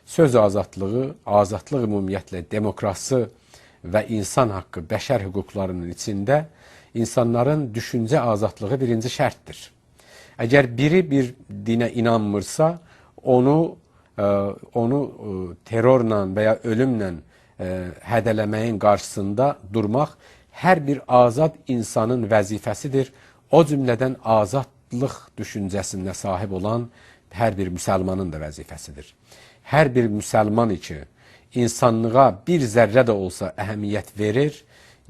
Söz azadlığı, azadlıq ümumiyyətlə demokrasi və insan haqqı, bəşər hüquqlarının içində insanların düşüncə azadlığı birinci şərtdir. Əgər biri bir dinə inanmırsa, onu terrorla və ya ölümlə hədələməyin qarşısında durmaq hər bir azad insanın vəzifəsidir. O cümlədən azadlıq düşüncəsinə sahib olan hər bir müsəlmanın da vəzifəsidir. Hər bir müsəlman ki, insanlığa bir zərrə də olsa əhəmiyyət verir,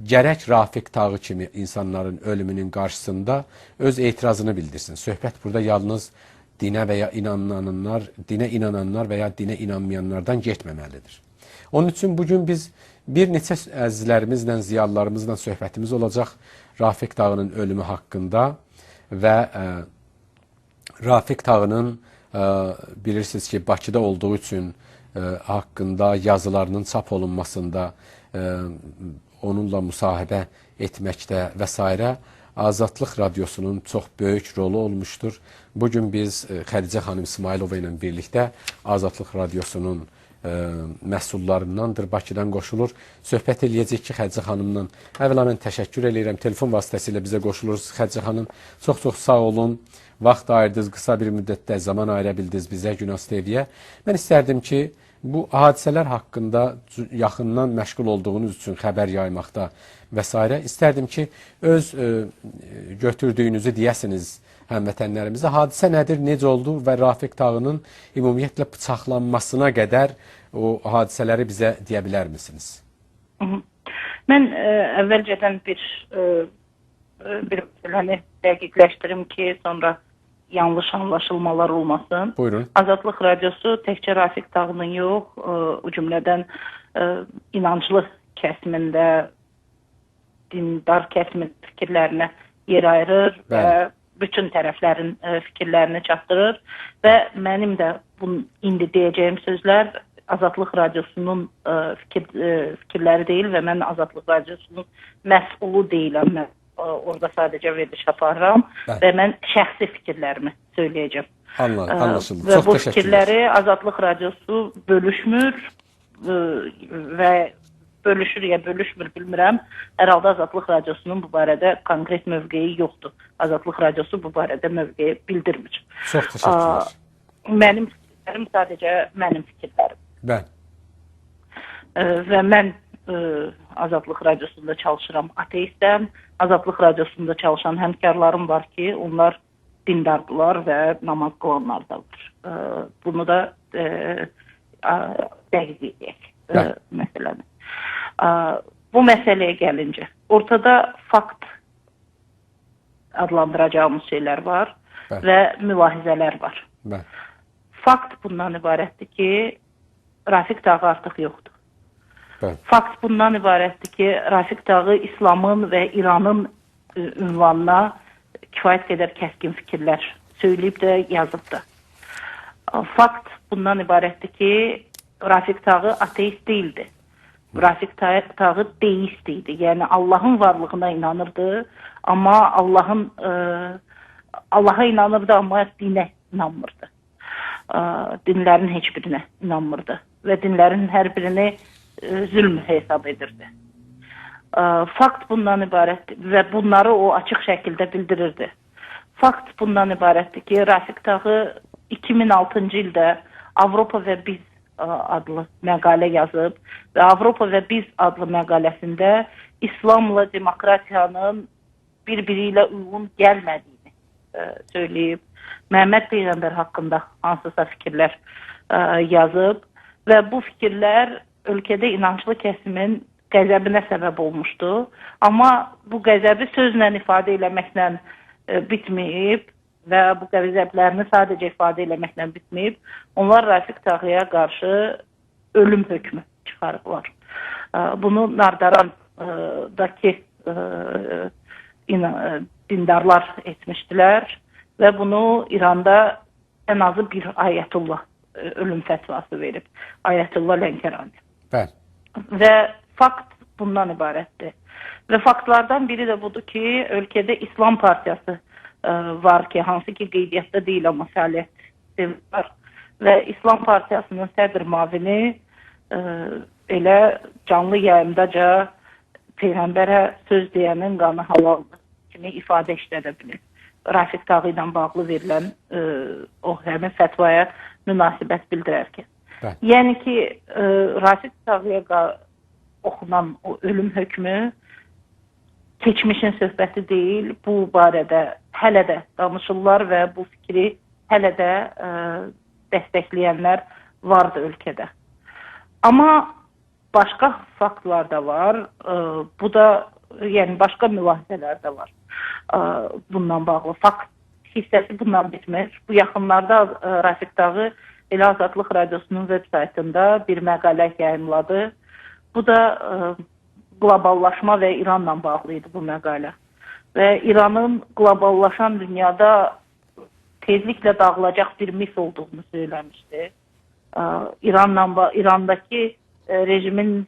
gərək Rafiq Tağı kimi insanların ölümünün qarşısında öz etirazını bildirsin. Söhbət burada yalnız dinə və ya inananlar, dinə inananlar və ya dinə inanmayanlardan getməməlidir. Onun üçün bugün biz bir neçə əzizlərimizlə, ziyalılarımızla söhbətimiz olacaq Rafiq Tağının ölümü haqqında və Rafiq Tağının bilirsiniz ki, Bakıda olduğu üçün haqqında yazılarının çap olunmasında, onunla müsahibə etməkdə və s. Azadlıq Radiosunun çox böyük rolu olmuşdur. Bugün biz Xədicə xanım İsmayılova ilə birlikdə Azadlıq Radiosunun məhsullarındandır, Bakıdan qoşulur. Söhbət eləyəcək ki, Xədicə xanımla əvvəla mən təşəkkür eləyirəm. Telefon vasitəsilə bizə qoşulursunuz Xədicə xanım. Çox-çox sağ olun. Vaxt ayırdınız, qısa bir müddətdə zaman ayıra bildiniz bizə, Günas TV-yə. Mən istərdim ki, bu hadisələr haqqında yaxından məşğul olduğunuz üçün xəbər yaymaqda və s. İstərdim ki, öz götürdüyünüzü deyəsiniz həmvətənlərimizə. Hadisə nədir, necə oldu və Rafiq Tağının ümumiyyətlə bıçaqlanmasına qədər o hadisələri bizə deyə bilər misiniz? Mən əvvəlcədən bir məsələni dəqiqləşdirim ki, sonra yanlış anlaşılmalar olmasın. Buyurun. Azadlıq Radiosu təkcə Rafiq Tağının yox, o cümlədən inanclı kəsimində, dindar kəsimin fikirlərinə yer ayırır. Bəli. Və bütün tərəflərin fikirlərini çatdırır və mənim də indi deyəcəyim sözlər Azadlıq Radiosunun fikirləri deyil və mən Azadlıq Radiosunun məsulu deyiləm. Mən orada sadəcə veriliş aparıram. Bəli. Və mən şəxsi fikirlərimi söyləyəcəm. Anlaşıldı. Və çox bu fikirləri Azadlıq Radiosu bölüşmür və bölüşür ya bölüşmür bilmirəm. Hər halda Azadlıq Radiosunun bu barədə konkret mövqeyi yoxdur. Azadlıq Radiosu bu barədə mövqeyi bildirmir. Çox təşəkkürlər. Mənim fikirlərim sadəcə mənim fikirlərim. Bəli. Və mən Azadlıq Radiosunda çalışıram, ateistəm. Azadlıq Radiosunda çalışan həmkarlarım var ki, onlar dindardılar və namaz qılanlar da var. Bunu da dəqiq edək məsələni. Bu məsələyə gəlincə, ortada fakt adlandıracağımız şeylər var. Bəli. Və mülahizələr var. Bəli. Fakt bundan ibarətdir ki, Rafiq Tağı artıq yoxdur. Bəli. Fakt bundan ibarətdir ki, Rafiq Tağı İslamın və İranın ünvanına kifayət qədər kəskin fikirlər söyləyib də, yazıb da. Fakt bundan ibarətdir ki, Rafiq Tağı ateist deyildi. Rafiq Tağı deist idi. Yəni Allahın varlığına inanırdı, amma Allaha inanırdı, amma dinə inanmırdı. Dinlərin heç birinə inanmırdı və dinlərin hər birini zülm hesab edirdi. Fakt bundan ibarətdir və bunları o açıq şəkildə bildirirdi. Fakt bundan ibarətdir ki, Rafiq Tağı 2006-cı ildə Avropa və Biz adlı məqalə yazıb və Avropa və Biz adlı məqaləsində İslamla demokratiyanın bir-biri ilə uyğun gəlmədiyini söyləyib. Məhəmməd Peyğəmbər haqqında hansısa fikirlər yazıb və bu fikirlər ölkədə inanclı kəsimin qəzəbinə səbəb olmuşdu. Amma bu qəzəbi sözlə ifadə eləməklə bitməyib və bu qəzəblərini sadəcə ifadə eləməklə bitməyib. Onlar Rafiq Tağıya qarşı ölüm hökmü çıxarıblar. Bunu Nardarandakı dindarlar etmişdilər və bunu İranda ən azı bir ayətullah ölüm fətvası verib. Ayətullah Lənkərani. Bəli. Və fakt bundan ibarətdir. Və faktlardan biri də budur ki, ölkədə İslam Partiyası var ki, hansı ki qeydiyyatda deyil, amma fəaliyyət var. Və İslam Partiyasının sədr mavini elə canlı yayımdaca Peyğəmbərə söz deyənin qanı halaldır kimi ifadə işlədə bilir. Rafiq Tağı ilə bağlı verilən o həmin fətvaya münasibət bildirərkən. Bəli. Yəni ki, Rafiq Tağıya oxunan o ölüm hökmü keçmişin söhbəti deyil, bu barədə hələ də danışırlar və bu fikri hələ də dəstəkləyənlər vardı ölkədə. Amma başqa faktlar da var, bu da, yəni başqa mülahizələr də var bundan bağlı. Fakt hissəsi bundan bitmir. Bu yaxınlarda Rafiq Tağı elə Azadlıq Radiosunun web saytında bir məqalə yayımladı. Bu da qloballaşma və İranla bağlı idi bu məqalə. Və İranın qloballaşan dünyada tezliklə dağılacaq bir mif olduğunu söyləmişdi. İrandakı rejimin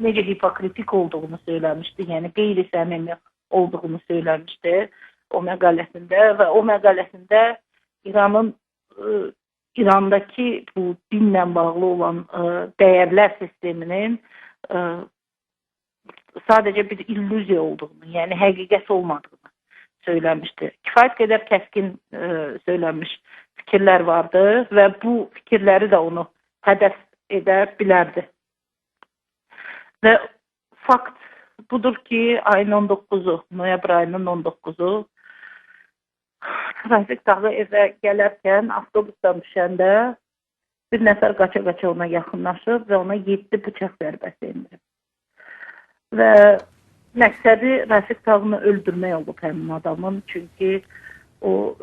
necə hipokritik olduğunu söyləmişdi, yəni qeyri-səmimi olduğunu söyləmişdi o məqaləsində və o məqaləsində İranın İrandakı bu dinlə bağlı olan dəyərlər sisteminin sadəcə bir illüziya olduğunu, yəni həqiqət olmadığını söyləmişdi. Kifayət qədər kəskin söylənmiş fikirlər vardı və bu fikirləri də onu hədəf edə bilərdi. Və fakt budur ki, ayın 19-u, noyabr ayının 19-u Rafiq Tağı evə gələrkən avtobusdan düşəndə bir nəfər qaça-qaça ona yaxınlaşıb və ona 7 bıçaq zərbəsi endirib. Və məqsədi Rafiq Tağını öldürmək olub həmin adamın, çünki o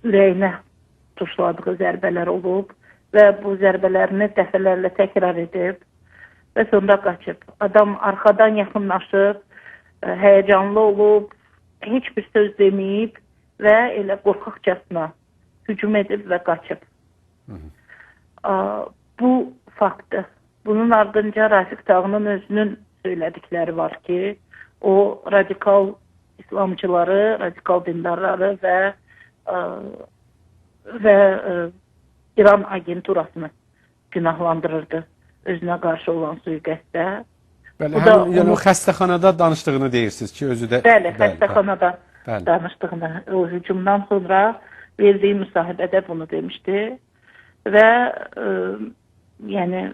ürəyinə tuşladığı zərbələr olub və bu zərbələrini dəfələrlə təkrar edib və sonra qaçıb. Adam arxadan yaxınlaşıb, həyəcanlı olub, heç bir söz deməyib və elə qorxaqcasına hücum edib və qaçıb. Bu faktdır. Bunun ardınca Rafiq Tağının özünün söylədikləri var ki, o radikal İslamçıları, radikal dindarları və İran agenturasını günahlandırırdı özünə qarşı olan sui-qəsdə. Bəli, həmin, yəni o xəstəxanada danışdığını deyirsiniz ki, özü də... Bəli, xəstəxanada danışdığını, o hücumdan sonra verdiyi müsahibədə bunu demişdi və yəni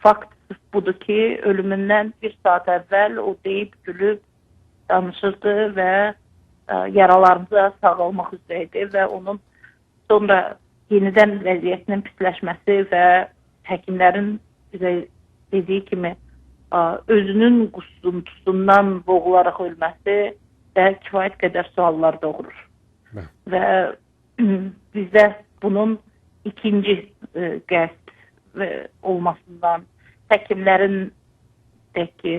fakt budur ki, ölümündən bir saat əvvəl o deyib, gülüb, danışırdı və yaralarını sağalmaq üzrə idi və onun sonra yenidən vəziyyətinin pisləşməsi və həkimlərin bizə dediyi kimi özünün qussuntusundan boğularaq ölməsi də kifayət qədər suallar doğurur. Və bizdə bunun ikinci qəsd olmasından, həkimlərin deyək ki,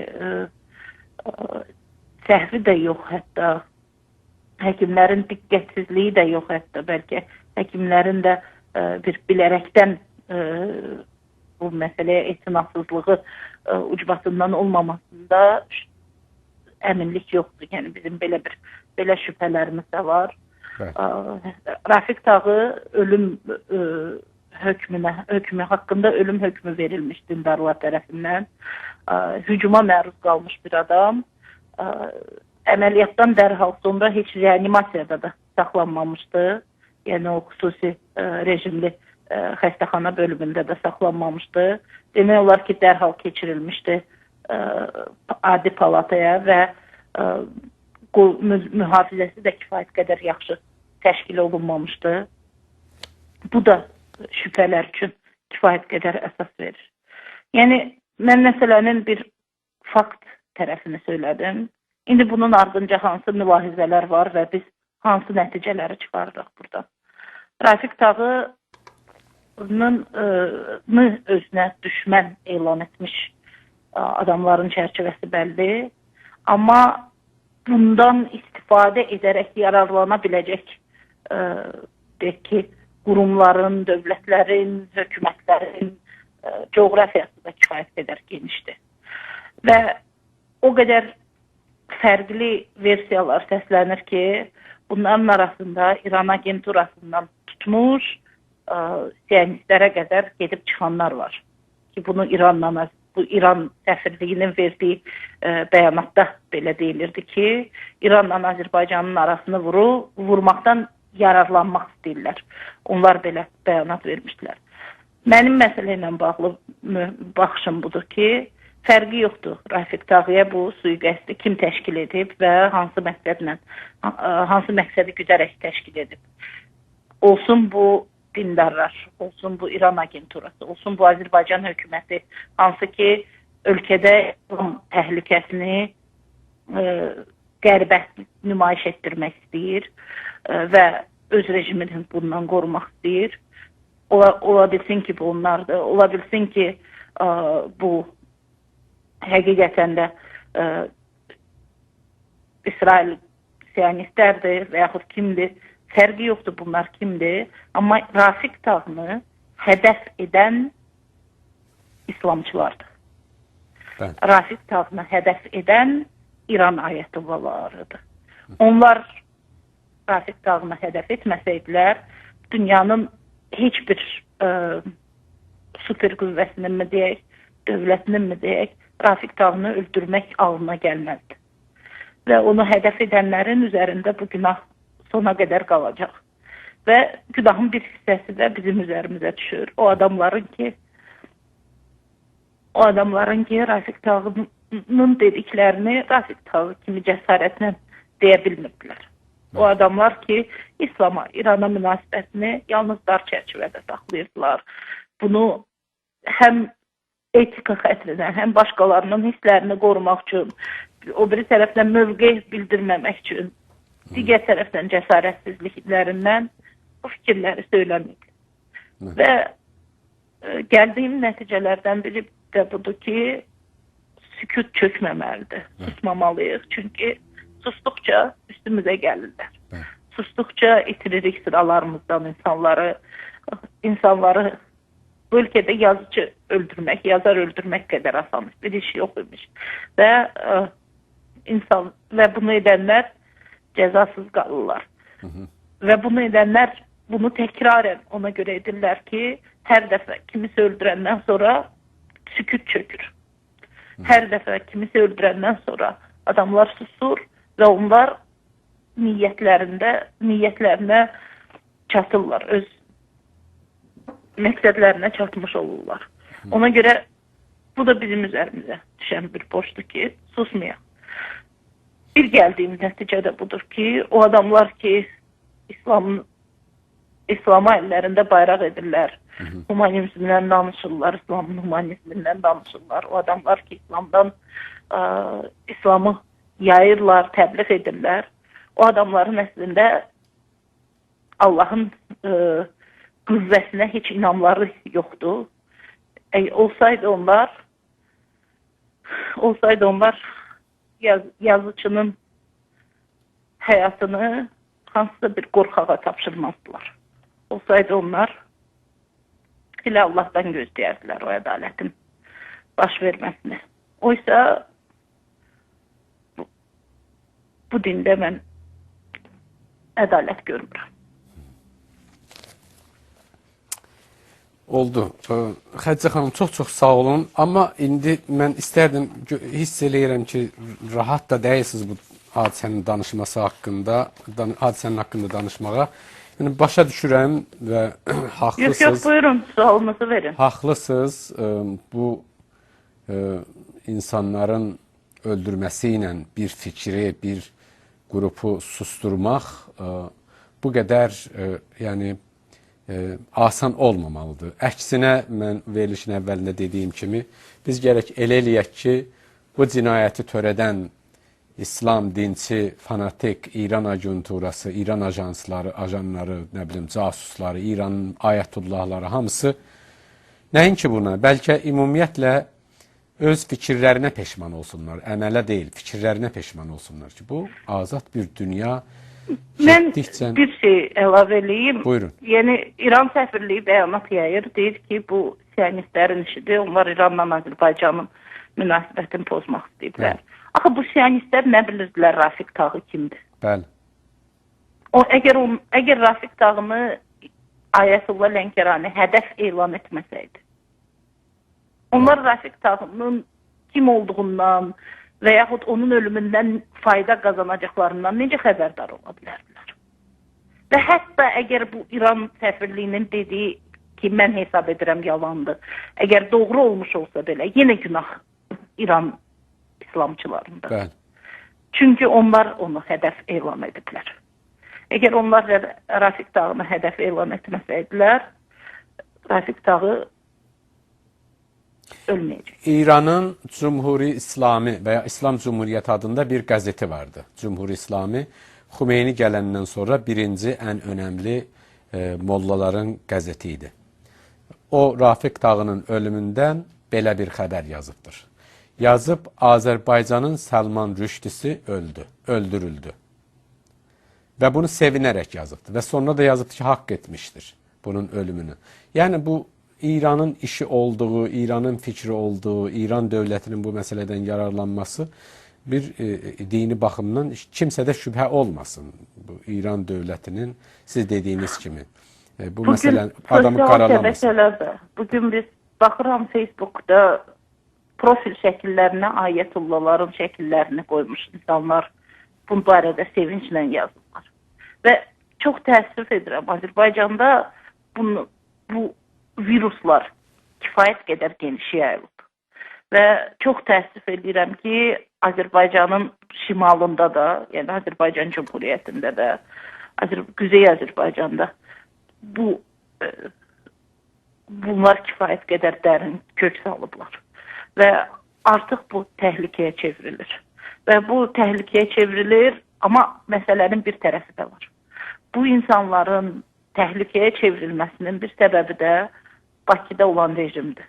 səhvi də yox hətta, həkimlərin diqqətsizliyi də yox hətta, bəlkə həkimlərin də bir bilərəkdən bu məsələyə etinasızlığı ucbatından olmamasında əminlik yoxdur. Yəni bizim belə şübhələrimiz də var. Rafiq Tağı ölüm hökmü haqqında ölüm hökmü verilmiş dindarlar tərəfindən. Hücuma məruz qalmış bir adam. Əməliyyatdan dərhal sonra heç reanimasiyada da saxlanmamışdı. Yəni o xüsusi rejimli xəstəxana bölümündə də saxlanmamışdı. Demək olar ki, dərhal keçirilmişdi adi palataya və mühafizəsi də kifayət qədər yaxşı təşkil olunmamışdı. Bu da şübhələr üçün kifayət qədər əsas verir. Yəni, mən məsələnin bir fakt tərəfini söylədim. İndi bunun ardınca hansı mülahizələr var və biz hansı nəticələri çıxardıq burada. Rafiq Tağının özünə düşmən elan etmiş adamların çərçivəsi bəlli. Amma bundan istifadə edərək yararlana biləcək deyək ki, qurumların, dövlətlərin, hökumətlərin coğrafiyası da kifayət qədər genişdir. Və o qədər fərqli versiyalar səslənir ki, bunların arasında İran agenturasından tutmuş, siyonistlərə qədər gedib çıxanlar var. Ki, bunu İranla, bu İran səfirliyinin verdiyi bəyanatda belə deyilirdi ki, İranla Azərbaycanın arasını vurmaqdan yararlanmaq istəyirlər. Onlar belə bəyanat vermişdilər. Mənim məsələ ilə bağlı baxışım budur ki, fərqi yoxdur. Rafiq Tağıya bu sui-qəsdi kim təşkil edib və hansı məqsədlə, hansı məqsədi güdərək təşkil edib. Olsun bu dindarlar, olsun bu İran agenturası, olsun bu Azərbaycan hökuməti, hansı ki ölkədə İslam təhlükəsini qəribə nümayiş etdirmək istəyir və öz rejimini bundan qorumaq istəyir. Ola bilsin ki, bu onlardır. Ola bilsin ki, bu həqiqətən də İsrail siyonistlərdir və yaxud kimdir. Fərqi yoxdur bunlar kimdir. Amma Rafiq Tağını hədəf edən İslamçılardır. Bəli. Rafiq Tağını hədəf edən İran ayətullahlarıdır. Onlar Rafiq Tağını hədəf etməsəydilər, dünyanın heç bir super qüvvəsinin mi deyək, dövlətinin mi deyək, Rafiq Tağını öldürmək ağlına gəlməzdi. Və onu hədəf edənlərin üzərində bu günah sona qədər qalacaq. Və günahın bir hissəsi də bizim üzərimizə düşür. O adamların ki Rafiq Tağının dediklərini Rafiq Tağı kimi cəsarətlə deyə bilmirdilər. O adamlar ki, İslama, İrana münasibətini yalnız dar çərçivədə saxlayırdılar. Bunu həm etika xətrinə, həm başqalarının hisslərini qorumaq üçün, o biri tərəfdən mövqe bildirməmək üçün, digər tərəfdən cəsarətsizliklərindən bu fikirləri söyləmir. Və gəldiyim nəticələrdən biri də budur ki, sükut çökməməlidir, susmamalıyıq. Çünki susduqca üstümüzə gəlirlər. Susduqca itiririk sıralarımızdan insanları. Bu ölkədə yazıcı öldürmək, yazar öldürmək qədər asan bir iş yox imiş. Və və bunu edənlər cəzasız qalırlar. Və bunu edənlər bunu təkrarən ona görə edirlər ki, hər dəfə kimisi öldürəndən sonra sükut çökür. Hər dəfə kimisi öldürəndən sonra adamlar susur və onlar niyyətlərinə çatırlar, öz məqsədlərinə çatmış olurlar. Ona görə bu da bizim üzərimizə düşən bir borcdur ki, susmayaq. Bir gəldiyim nəticə də budur ki, o adamlar ki, İslama əllərində bayraq edirlər, humanizmdən danışırlar, İslamın humanizmindən danışırlar. O adamlar ki, İslamı yayırlar, təbliğ edirlər. O adamların əslində Allahın qüvvəsinə heç inamları yoxdur. Olsaydı onlar yazıçının həyatını hansısa bir qorxağa tapşırmazdılar. Olsaydı onlar elə Allahdan gözləyərdilər o ədalətin baş verməsini. Oysa bu dində mən ədalət görmürəm. Oldu. Xədicə xanım, çox-çox sağ olun. Amma indi mən istərdim, hiss eləyirəm ki, rahat da deyilsiniz bu hadisənin danışması haqqında, hadisənin haqqında danışmağa. Yəni, başa düşürəm və haqlısınız. Yox, buyurun, sualınızı verin. Haqlısınız. Bu insanların öldürməsi ilə bir fikri, bir qrupu susturmaq bu qədər, yəni, asan olmamalıdır. Əksinə, mən verilişin əvvəlində dediyim kimi, biz gərək elə eləyək ki, bu cinayəti törədən İslam dinçi, fanatik İran agenturası, İran ajansları, ajanları, nə bilim, casusları, İranın ayətullahları hamısı nəinki buna, bəlkə ümumiyyətlə öz fikirlərinə peşman olsunlar, əmələ deyil, fikirlərinə peşman olsunlar ki, bu azad bir dünya. Mən bir şey əlavə eləyim. Buyurun. Yəni, İran səfirliyi bəyanat yayır, deyir ki, bu siyonistlərin işidir, onlar İranla Azərbaycanın münasibətini pozmaq istəyiblər. Axı, bu siyonistlər nə bilirdilər Rafiq Tağı kimdir? Bəli. Əgər Rafiq Tağını Ayətullah Lənkərani hədəf elan etməsəydi, onlar Rafiq Tağının kim olduğundan və yaxud onun ölümündən fayda qazanacaqlarından necə xəbərdar ola bilərdilər? Və hətta əgər bu İran səfirliyinin dediyi ki, mən hesab edirəm yalandır, əgər doğru olmuş olsa belə, yenə günah İran İslamçılarında. Bəli. Çünki onlar onu hədəf elan ediblər. Əgər onlar Rafiq Tağını hədəf elan etməsəydilər, Rafiq Tağı ölməyəcək. İranın Cumhuri İslami və ya İslam Cumhuriyyəti adında bir qəzeti vardı. Cumhuri İslami Xümeyni gələndən sonra birinci ən önəmli mollaların qəzeti idi. O Rafiq Tağının ölümündən belə bir xəbər yazıbdır. Yazıb Azərbaycanın Salman Rüşdisi öldü, öldürüldü. Və bunu sevinərək yazıbdır. Və sonra da yazıbdır ki, haqq etmişdir bunun ölümünü. Yəni bu İranın işi olduğu, İranın fikri olduğu, İran dövlətinin bu məsələdən yararlanması bir dini baxımdan kimsədə şübhə olmasın. Bu İran dövlətinin siz dediyiniz kimi bu məsələni adamı qaralamasın. Bugün biz baxıram Facebookda profil şəkillərinə ayətullaların şəkillərini qoymuş insanlar bu barədə sevinclə yazırlar. Və çox təəssüf edirəm, Azərbaycanda bu viruslar kifayət qədər geniş yayılıb. Və çox təəssüf edirəm ki, Azərbaycanın şimalında da, yəni Azərbaycan Cümhuriyyətində də, Quzey Azərbaycanda bunlar kifayət qədər dərin kök salıblar. Və artıq bu təhlükəyə çevrilir. Və bu təhlükəyə çevrilir, amma məsələnin bir tərəfi də var. Bu insanların təhlükəyə çevrilməsinin bir səbəbi də Bakıda olan rejimdir.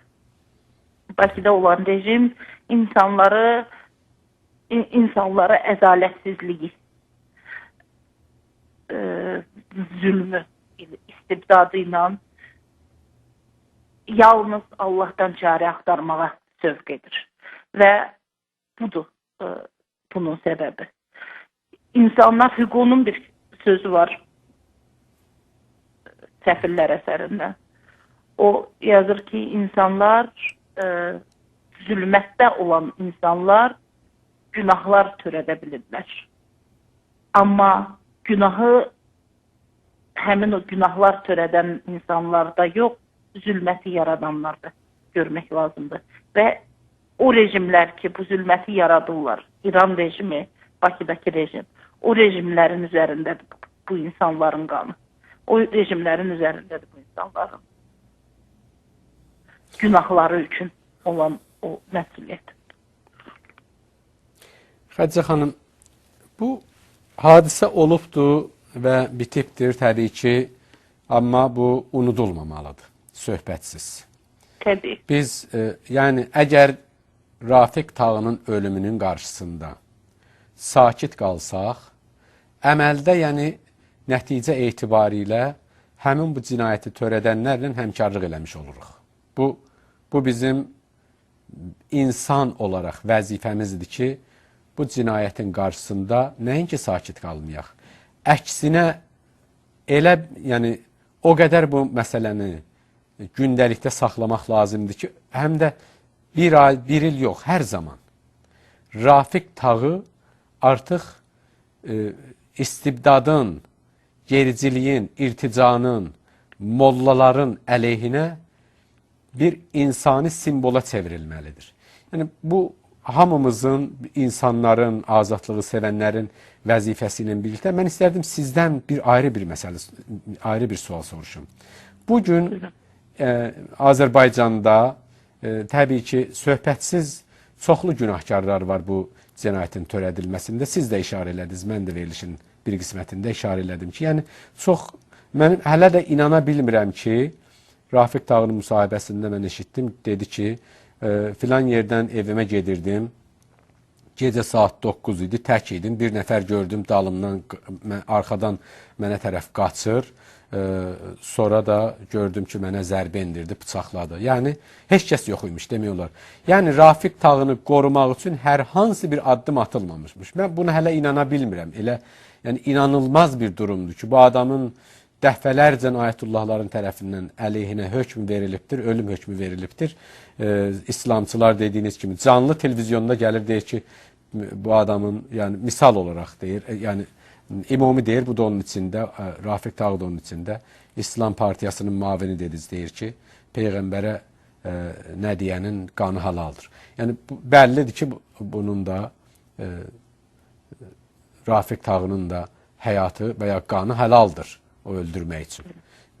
Bakıda olan rejim insanlara ədalətsizliyi, zülmü, istibdadı ilə yalnız Allahdan çarə axtarmağa sövq edir. Və budur bunun səbəbi. İnsanlar, Hugo'nun bir sözü var Səfirlər əsərində. O yazır ki, insanlar, zülmətdə olan insanlar günahlar törədə bilirlər. Amma günahı həmin o günahlar törədən insanlarda yox, zülməti yaradanlarda görmək lazımdır. Və o rejimlər ki, bu zülməti yaradırlar, İran rejimi, Bakıdakı rejim, o rejimlərin üzərindədir bu insanların qanı. O rejimlərin üzərindədir bu insanların günahları üçün olan o məsuliyyət. Xədicə xanım, bu hadisə olubdur və bitibdir təbii ki, amma bu unudulmamalıdır, söhbətsiz. Təbii. Biz, yəni əgər Rafiq Tağının ölümünün qarşısında sakit qalsaq, əməldə, yəni nəticə etibarilə həmin bu cinayəti törədənlərlə həmkarlıq eləmiş oluruq. Bu bizim insan olaraq vəzifəmizdir ki, bu cinayətin qarşısında nəinki sakit qalmayaq. Əksinə elə, yəni o qədər bu məsələni gündəlikdə saxlamaq lazımdır ki, həm də bir ay, bir il yox, hər zaman Rafiq Tağı artıq istibdadın, gericiliyin, irticanın, mollaların əleyhinə bir insani simbola çevrilməlidir. Yəni bu hamımızın, insanların, azadlığı sevənlərin vəzifəsi ilə birlikdə mən istərdim sizdən bir ayrı bir məsələ, ayrı bir sual soruşum. Bugün Azərbaycanda təbii ki, söhbətsiz çoxlu günahkarlar var bu cinayətin törədilməsində. Siz də işarə elədiniz, mən də verilişin bir qismətində işarə elədim ki, yəni çox, mən hələ də inana bilmirəm ki, Rafiq Tağının müsahibəsində mən eşitdim, dedi ki, filan yerdən evimə gedirdim, gecə saat 9 idi, tək idim, bir nəfər gördüm dalımdan, arxadan mənə tərəf qaçır, sonra da gördüm ki, mənə zərbə endirdi, bıçaqladı. Yəni, heç kəs yox imiş demək olar. Yəni, Rafiq Tağını qorumaq üçün hər hansı bir addım atılmamışmış. Mən buna hələ inana bilmirəm. Elə, yəni, inanılmaz bir durumdur ki, bu adamın Dəfələrcə ayetullahların tərəfindən əleyhinə hökm verilibdir, ölüm hökmü verilibdir. İslamçılar dediyiniz kimi canlı televizyonda gəlir deyir ki, bu adamın, yəni misal olaraq deyir, yəni ümumi deyir, bu da onun içində, Rafiq Tağı da onun içində, İslam Partiyasının mavini dediniz, deyir ki, Peyğəmbərə nə deyənin qanı halaldır. Yəni bəllidir ki, bunun da Rafiq Tağının da həyatı və ya qanı halaldır o öldürmək üçün.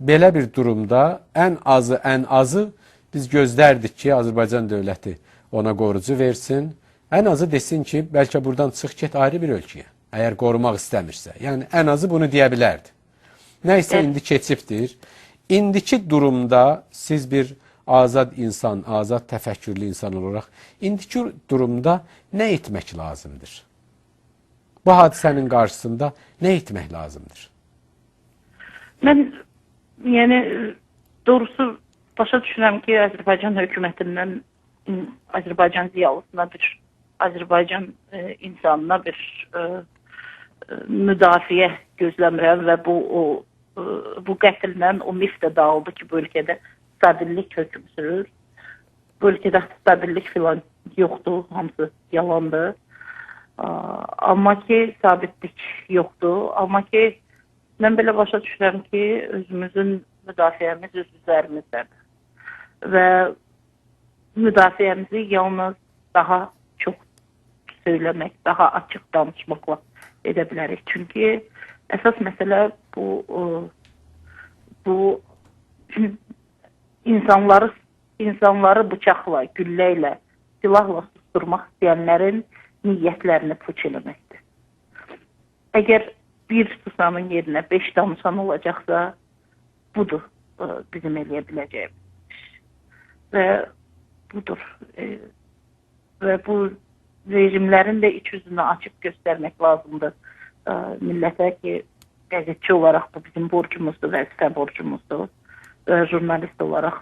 Belə bir durumda ən azı biz gözlərdik ki, Azərbaycan dövləti ona qorucu versin. Ən azı desin ki, bəlkə buradan çıx get ayrı bir ölkəyə, əgər qorumaq istəmirsə. Yəni ən azı bunu deyə bilərdi. Nəysə indi keçibdir. İndiki durumda siz bir azad insan, azad təfəkkürlü insan olaraq indiki durumda nə etmək lazımdır? Bu hadisənin qarşısında nə etmək lazımdır? Mən, yəni, doğrusu başa düşürəm ki, Azərbaycan hökumətindən, Azərbaycan ziyalısına bir, Azərbaycan insanına bir müdafiə gözləmirəm və bu qətllə o mif də dağıldı ki, bu ölkədə stabillik hökm sürür. Bu ölkədə stabillik filan yoxdur, hamısı yalandır. Amma ki, sabitlik yoxdur. Amma ki, mən belə başa düşürəm ki, özümüzün müdafiəmiz öz üzərimizdədir. Və müdafiəmizi yalnız daha çox söyləmək, daha açıq danışmaqla edə bilərik. Çünki əsas məsələ bu insanları bıçaqla, güllə ilə, silahla susturmaq istəyənlərin niyyətlərini puç eləməkdir. Əgər bir susanın yerinə 5 danışan olacaqsa, budur bizim eləyə biləcəyimiz iş. Və budur. Və bu rejimlərin də iç yüzünü açıq göstərmək lazımdır millətə ki, qəzetçi olaraq bu bizim borcumuzdur, vəzifə borcumuzdur. Jurnalist olaraq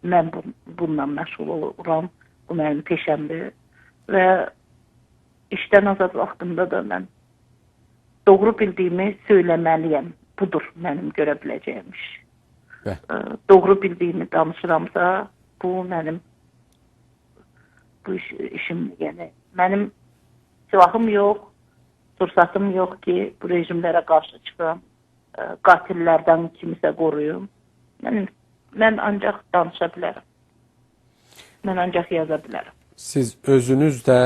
mən bununla məşğul oluram, bu mənim peşəmdir. Və işdən azad vaxtımda da mən doğru bildiyimi söyləməliyəm. Budur mənim görə biləcəyim iş. Doğru bildiyimi danışıramsa, bu mənim bu işim, yəni mənim silahım yox, fürsatım yox ki, bu rejimlərə qarşı çıxam, qatillərdən kimisə qoruyum. Mən ancaq danışa bilərəm. Mən ancaq yaza bilərəm. Siz özünüz də,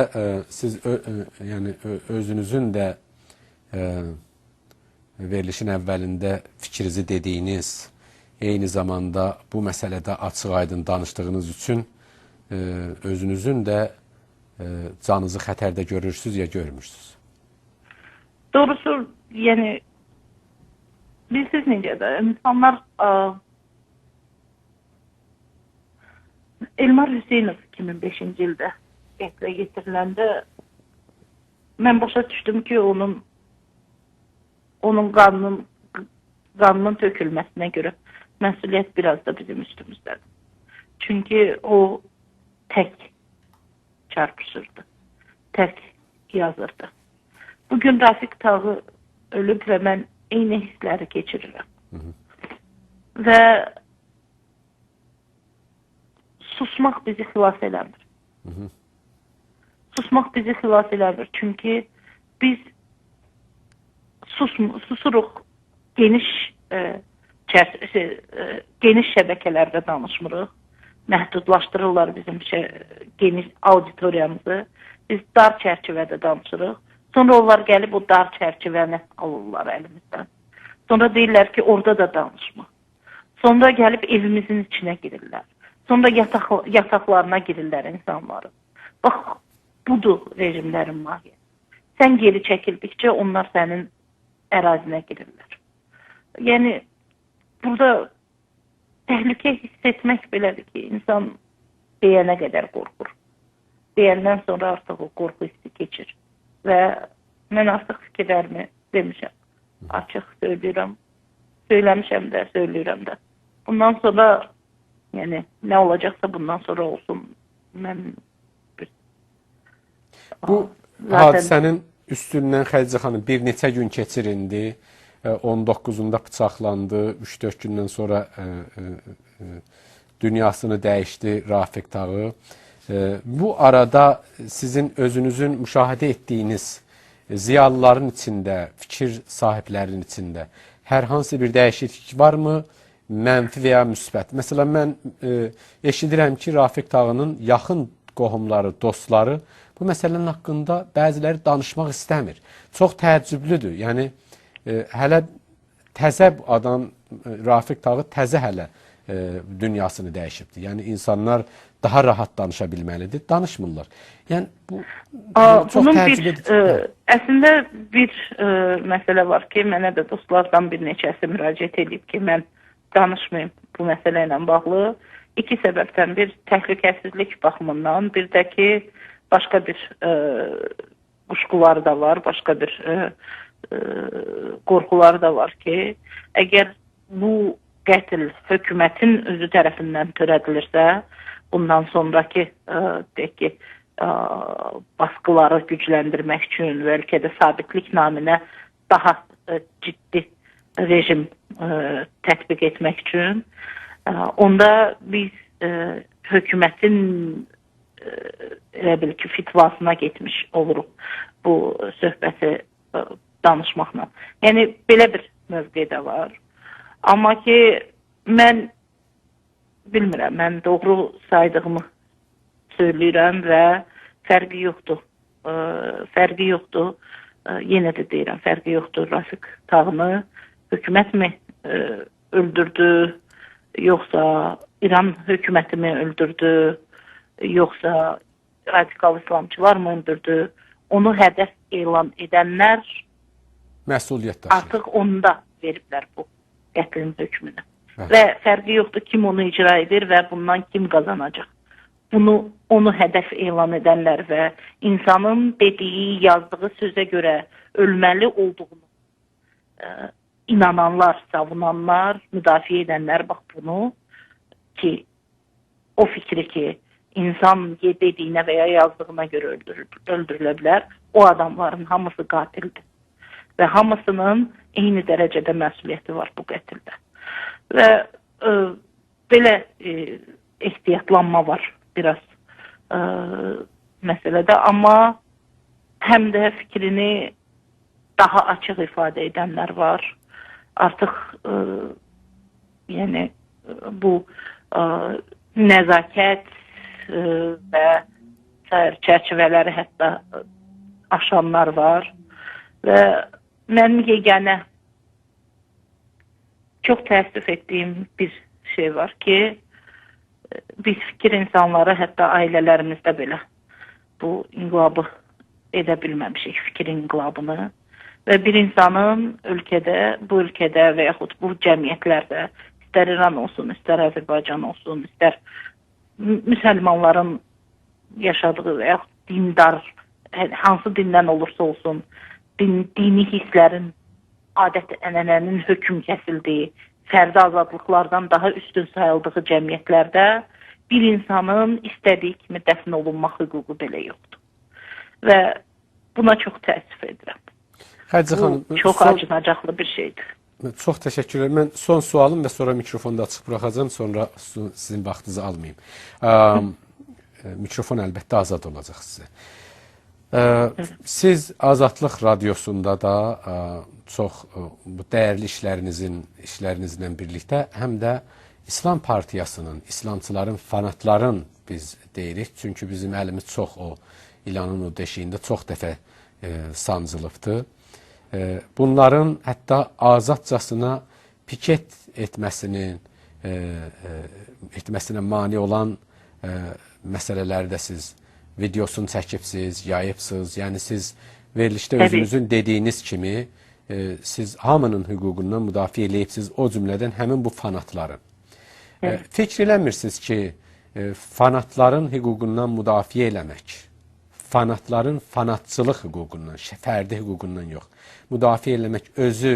yəni özünüzün də verilişin əvvəlində fikrinizi dediyiniz, eyni zamanda bu məsələdə açıq-aydın danışdığınız üçün özünüzün də canınızı xətərdə görürsünüz ya görmürsünüz? Doğrusu, yəni, bilirsiniz necədir? İnsanlar Elmar Hüseynov 2005-ci ildə qətlə yetiriləndə mən başa düşdüm ki, onun qanının tökülməsinə görə məsuliyyət biraz da bizim üstümüzdədir. Çünki o tək çarpışırdı, tək yazırdı. Bugün Rafiq Tağı ölüb və mən eyni hissləri keçirirəm. Və susmaq bizi xilas eləmir. Susmaq bizi xilas eləmir. Çünki biz susuruq, geniş şəbəkələrdə danışmırıq. Məhdudlaşdırırlar bizim geniş auditoriyamızı. Biz dar çərçivədə danışırıq. Sonra onlar gəlib o dar çərçivəni alırlar əlimizdən. Sonra deyirlər ki, orada da danışma. Sonra gəlib evimizin içinə girirlər. Sonra yataqlarına girirlər insanların. Bax, budur rejimlərin mahiyyəti. Sən geri çəkildikcə onlar sənin ərazinə girirlər. Yəni, burada təhlükə hiss etmək belədir ki, insan deyənə qədər qorxur. Deyəndən sonra artıq o qorxu hissi keçir. Və mən artıq fikirlərimi demişəm. Açıq söyləyirəm. Söyləmişəm də, söyləyirəm də. Bundan sonra, yəni, nə olacaqsa bundan sonra olsun. Mən... Bu hadisənin üstündən Xədicə xanım bir neçə gün keçir indi. 19-unda bıçaqlandı, 3-4 gündən sonra dünyasını dəyişdi Rafiq Tağı. Bu arada sizin özünüzün müşahidə etdiyiniz ziyalıların içində, fikir sahiblərinin içində hər hansı bir dəyişiklik varmı? Mənfi və ya müsbət. Məsələn, mən eşidirəm ki, Rafiq Tağının yaxın qohumları, dostları bu məsələnin haqqında bəziləri danışmaq istəmir. Çox təəccüblüdür. Yəni, hələ təzə adam, Rafiq Tağı təzə hələ dünyasını dəyişibdir. Yəni, insanlar daha rahat danışa bilməlidir. Danışmırlar. Yəni, bu çox təəccüb edici. Əslində, bir məsələ var ki, mənə də dostlardan bir neçəsi müraciət edib ki, mən danışmayım bu məsələ ilə bağlı. İki səbəbdən, bir təhlükəsizlik baxımından, bir də ki, başqa bir quşquları da var, başqa bir qorxuları da var ki, əgər bu qətl hökumətin özü tərəfindən törədilirsə, bundan sonraki deyək ki, baskıları gücləndirmək üçün və ölkədə sabitlik naminə daha ciddi rejim tətbiq etmək üçün, onda biz hökumətin elə bil ki, fitvasına getmiş oluruq bu söhbəti danışmaqla. Yəni, belə bir mövqe də var. Amma ki, mən bilmirəm, mən doğru saydığımı söyləyirəm və fərqi yoxdur. Fərqi yoxdur. Yenə də deyirəm, fərqi yoxdur. Rafiq Tağını hökumət mi öldürdü, yoxsa İran hökuməti mi öldürdü, yoxsa radikal islamçılar mı öldürdü? Onu hədəf elan edənlər məsuliyyət daşıyır. Artıq onda veriblər bu qətlin hökmünü. Hə. Və fərqi yoxdur kim onu icra edir və bundan kim qazanacaq. Bunu, onu hədəf elan edənlər və insanın dediyi, yazdığı sözə görə ölməli olduğunu inananlar, savunanlar, müdafiə edənlər, bax bunu ki, o fikri ki, insan dediyinə və ya yazdığına görə öldürülə bilər, o adamların hamısı qatildir. Və hamısının eyni dərəcədə məsuliyyəti var bu qətildə. Və belə ehtiyatlanma var biraz məsələdə, amma həm də fikrini daha açıq ifadə edənlər var. Artıq yəni bu nəzakət və sair çərçivələri hətta aşanlar var. Və mənim yeganə çox təəssüf etdiyim bir şey var ki, biz fikir insanları hətta ailələrimizdə belə bu inqilabı edə bilməmişik, fikir inqilabını. Və bir insanın ölkədə, bu ölkədə və yaxud bu cəmiyyətlərdə, istər İran olsun, istər Azərbaycan olsun, istər müsəlmanların yaşadığı və yaxud dindar, hansı dindən olursa olsun, dini hisslərin, adət-ənənənin hökm kəsildiyi, fərdi azadlıqlardan daha üstün sayıldığı cəmiyyətlərdə bir insanın istədiyi kimi dəfn olunmaq hüququ belə yoxdur. Və buna çox təəssüf edirəm. Xədicə xanım, bu çox acınacaqlı bir şeydir. Çox təşəkkür edirəm. Mən son sualım və sonra mikrofonu da açıq buraxacağam, sonra sizin vaxtınızı almayayım. Mikrofon əlbəttə azad olacaq sizə. Siz Azadlıq Radiosunda da çox bu dəyərli işlərinizlə birlikdə həm də İslam Partiyasının, İslamçıların, fanatların biz deyirik. Çünki bizim əlimiz çox o ilanın o deşiyində çox dəfə sancılıbdır. Bunların hətta azadcasına piket etməsinə mane olan məsələləri də siz videosunu çəkibsiz, yayıbsınız. Yəni siz verilişdə özünüzün dediyiniz kimi siz hamının hüququndan müdafiə eləyibsiz, o cümlədən həmin bu fanatların. Fikr eləmirsiniz ki, fanatların hüququndan müdafiə eləmək, fanatların fanatçılıq hüququndan, fərdi hüququndan yox, müdafiə eləmək özü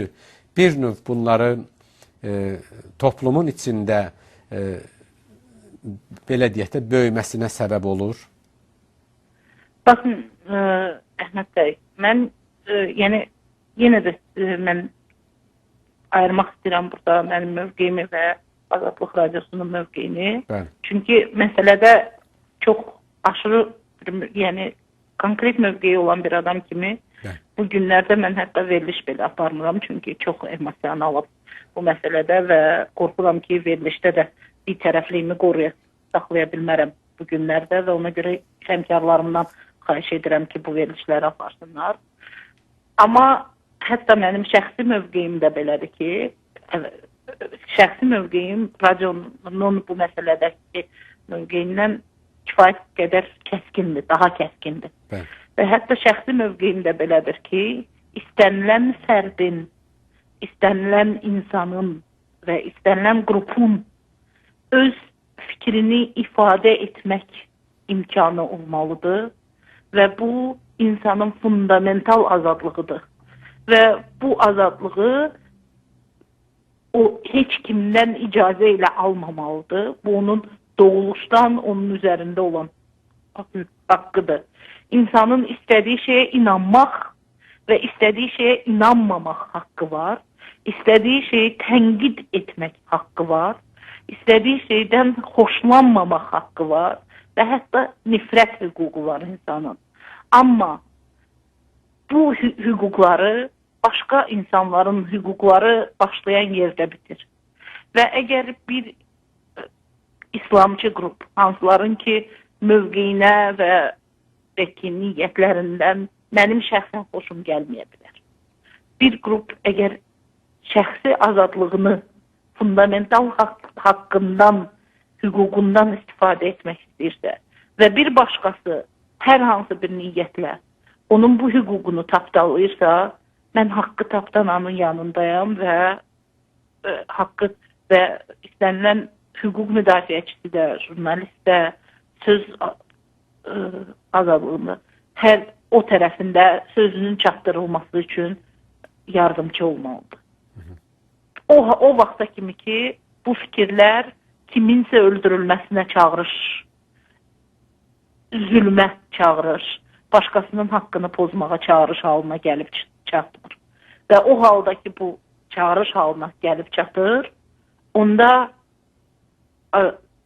bir növ bunların toplumun içində belə deyək də böyüməsinə səbəb olur? Baxın, Əhməd bəy, mən yəni yenə də mən ayırmaq istəyirəm burada mənim mövqeyimi və Azadlıq Radiosunun mövqeyini. Bəli. Çünki məsələdə çox aşırı, yəni konkret mövqeyi olan bir adam kimi Bəli. bu günlərdə mən hətta veriliş belə aparmıram, çünki çox emosionalım bu məsələdə və qorxuram ki, verilişdə də bir tərəfliyimi saxlaya bilmərəm bu günlərdə və ona görə həmkarlarımdan xahiş edirəm ki, bu verilişləri aparsınlar. Amma hətta mənim şəxsi mövqeyim də belədir ki, şəxsi mövqeyim radionun bu məsələdəki mövqeyindən kifayət qədər kəskindir, daha kəskindir. Bəli. Və hətta şəxsi mövqeyim də belədir ki, istənilən fərdin, istənilən insanın və istənilən qrupun öz fikrini ifadə etmək imkanı olmalıdır və bu insanın fundamental azadlığıdır. Və bu azadlığı o heç kimdən icazə ilə almamalıdır. Bu onun doğuluşdan onun üzərində olan haqqıdır. İnsanın istədiyi şeyə inanmaq və istədiyi şeyə inanmamaq haqqı var. İstədiyi şeyi tənqid etmək haqqı var. İstədiyi şeydən xoşlanmamaq haqqı var və hətta nifrət hüququ var insanın. Amma bu hüquqları başqa insanların hüquqları başlayan yerdə bitir. Və əgər bir İslamçı qrup, hansıların ki mövqeyinə və bəlkə niyyətlərindən mənim şəxsən xoşum gəlməyə bilər. Bir qrup əgər şəxsi azadlığını fundamental haqqından, hüququndan istifadə etmək istəyirsə və bir başqası hər hansı bir niyyətlə onun bu hüququnu tapdalayırsa, mən haqqı tapdananın yanındayam və haqqı və istənilən hüquq müdafiəçisi də, jurnalist də, söz azadlığını hər o tərəfində sözünün çatdırılması üçün yardımcı olmalıdır. O vaxta kimi ki, bu fikirlər kiminsə öldürülməsinə çağırış, zülmə çağırış, başqasının haqqını pozmağa çağırış halına gəlib çatmır. Və o halda ki, bu çağırış halına gəlib çatır, onda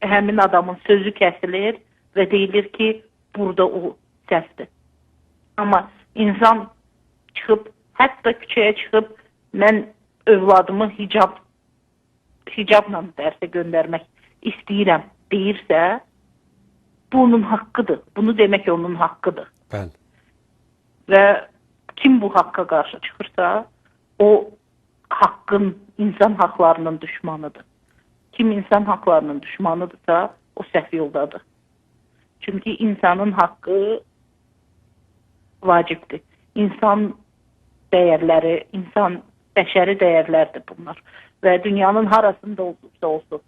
həmin adamın sözü kəsilir və deyilir ki, burada o səhvdir. Amma insan çıxıb, hətta küçəyə çıxıb, mən övladımı hicabla dərsə göndərmək istəyirəm deyirsə, bu onun haqqıdır. Bunu demək onun haqqıdır. Bəli. Və kim bu haqqa qarşı çıxırsa, o haqqın, insan haqlarının düşmanıdır. Kim insan haqlarının düşmanıdırsa, o səhv yoldadır. Çünki insanın haqqı vacibdir. İnsan dəyərləri, insan bəşəri dəyərlərdir bunlar. Və dünyanın harasında olursa olsun,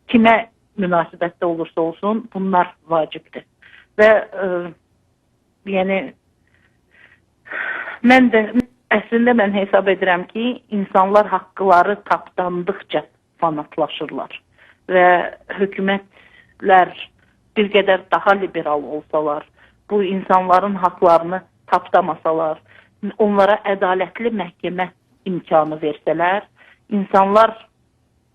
kimə münasibətdə olursa olsun, bunlar vacibdir. Və yəni mən də əslində mən hesab edirəm ki, insanlar haqqları tapdandıqca fanatlaşırlar və hökumətlər bir qədər daha liberal olsalar, bu insanların haqlarını tapdamasalar, onlara ədalətli məhkəmə imkanı versələr, insanlar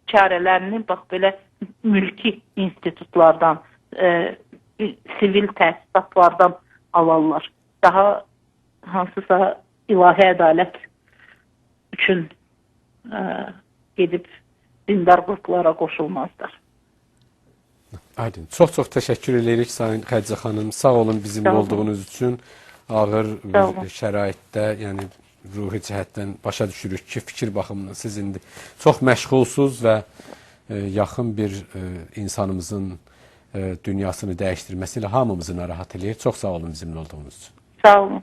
çarələrini bax belə mülki institutlardan, sivil təsisatlardan alarlar. Daha hansısa ilahi ədalət üçün gedib dindar qruplara qoşulmazlar. Aydın. Çox-çox təşəkkür edirik Sayın Xədicə xanım. Sağ olun bizimlə olduğunuz üçün. Ağır bir şəraitdə, yəni ruhi cəhətdən başa düşürük ki, fikir baxımından siz indi çox məşğulsuz və yaxın bir insanımızın dünyasını dəyişdirməsi ilə hamımızı narahat eləyir. Çox sağ olun bizimlə olduğunuz üçün. Sağ olun.